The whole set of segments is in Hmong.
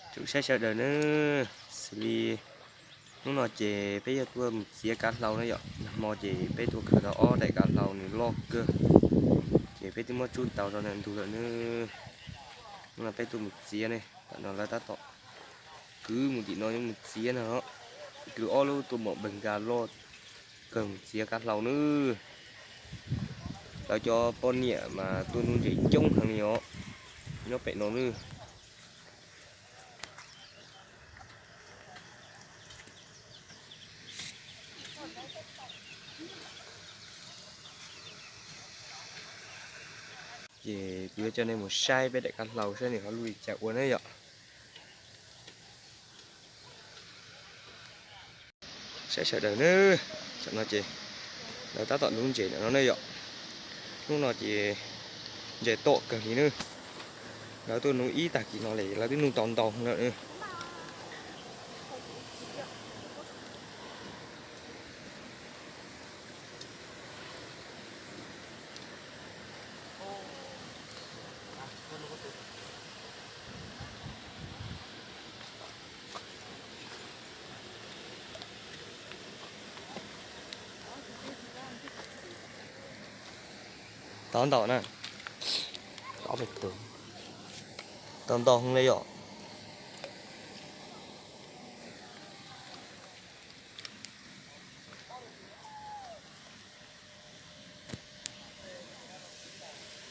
Tsoom saib sawv daws nawb, xws li hnub no ces peb yuav tuaj mus txiav kav hlau na yom. Nag hmo ces peb tuaj khaws tau ob daim kav hlau nws loj kawg, ces peb twb muab tsub tau rau ntawm ntug lawm nawb. Hnub no peb tuaj mus txiav ne, tam no lawv tab tom kwv mus tim no yuav mus txiav no. Kwv ob lub tuaj mom npeeg nkag loj kawg mus txiav kav hlau nawb. Lawv cov poj niam mas tuaj nuv ntses coob heev li os, nyob pem no nawb. Ces kuv yuav coj nej mus saib peb daim kav hlau saib nws ho luj li cas ua na yom. Saib sawv daws nawb, tam no ces lawv tab tom nuv ntses ntawm no ne yom. Hnub no ces ntses tom kawg li nawb. Lawv tuaj nuv ib tag kis no li lawv twb nuv tau ntau lawm. Tau ntau na. Tau ntau heev li yom.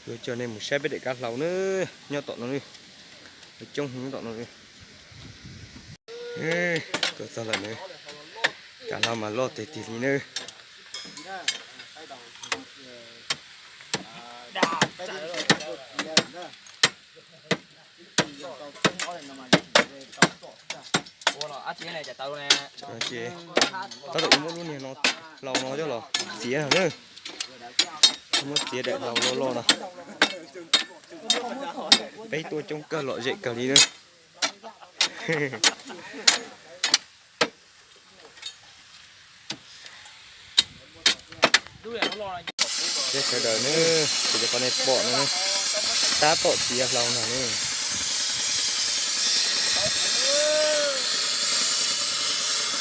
Yuav coj nej mus saib peb daim kav hlau na, nyob tom no ne, coob heev tom no. Tuaj txog lawm na, kav hlau mas loj tiag tiag li na. Tab tom muab lub niag no, hlau no coj los txiav no na. Muab txiav daim hlau loj loj no. Peb tuaj coob kawg lom zem kawg li na. Peb sawv daws ne, kuv cov poj nej pom no ne, tab tom txiav hlau no ne.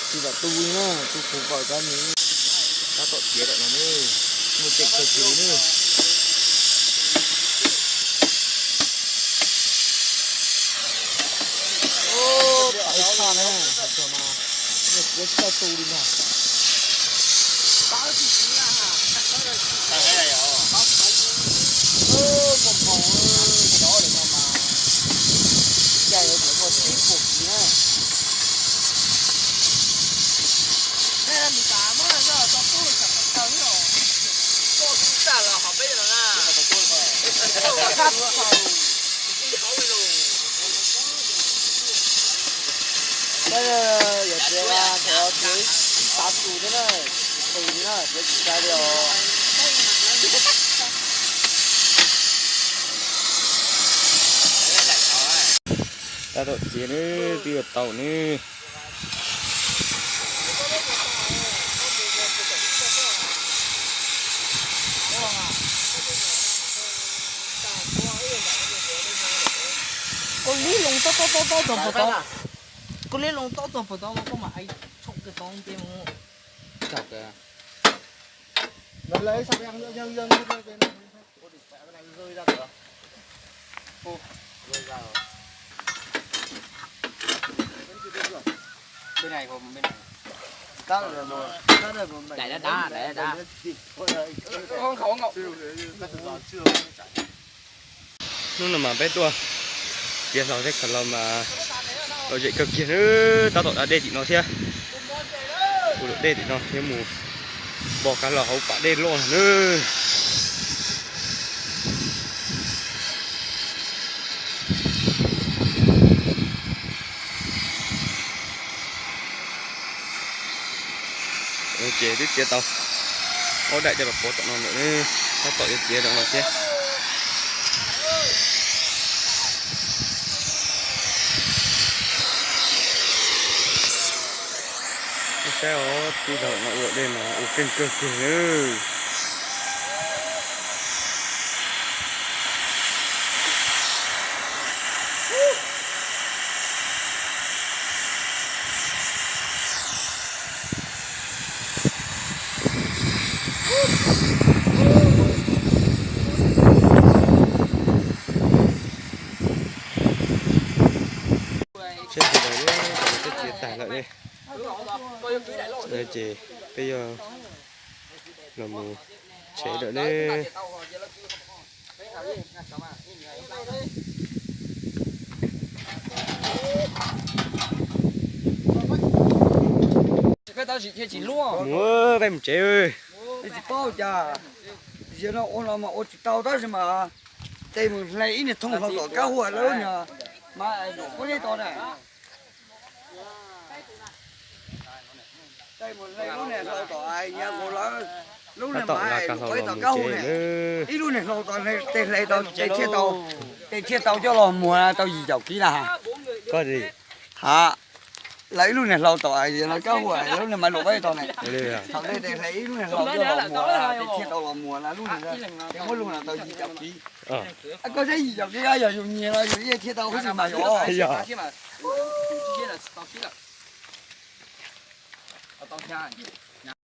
Tsis vam tu li na, tu khu vawm kab ni. Tab tom txiav lawm no ne, muaj ceem kawg kiag li ne. Txhaj na, txog no, tsis tau tu li na. Muaj npoos, cov lawm no mas, cas yuav tsum muaj tsib puas kiv na. Yog tias thaum txiav xav tus thiab na, tus li na, txiav tsis tau li os. Tab tom txiav ne, twb yuav tau ne. Koj li loo tob tob tob txog puas tod, koj li loo tob txog puas tod mas koj mam ai tshooj kawg tod nce mus. Đẩy nó đá, đẩy nó đá. Không, không, không. Hnub no mas peb tuaj txiav hlau thiab kav hlau mas lom zem kawg kiag na, tab tom da dej tim no thiab. Ua luam dej tim no thiab mus npo kav hlau hauv pas dej loj no na. Ces twb txiav tau ob daim coj los pov tom no lawm, tab tom yuav txiav rau no thiab. Saib os, tij laug no ua dej mas ua keej kawg kiag nawb. Tsheb tsis tawm ne, tsheb tsis tawm lawm ne. Ces peb yuav los mus tsev lawm ne. Mus, peb mus tsev. Tsis paub cas, ziag no ua no mas ua tsis tau tab sis mas tej mus hle ib niag thooj hlau tom kab huam lawv lub niag mas ua zeb to na. Tej mus hle lub niag hlau tom, lub niag mas tom kab huam ne, ib lub niag hlau tom tej hle tau ces thiaj tau, tej thiaj tau coj los muag tau yim caum kib na. Ha, lawv ib lub niag hlau tom no kab huam lub niag mas luam ua zeb to ne. Thaum tej hle ib lub niag hlau coj los muag tej thiaj tau los muag na lub niag, muab lub no tau yim caum kib. Koj saib yim caum kib yog yus nyiag los yus thiaj tau huv si mas yog.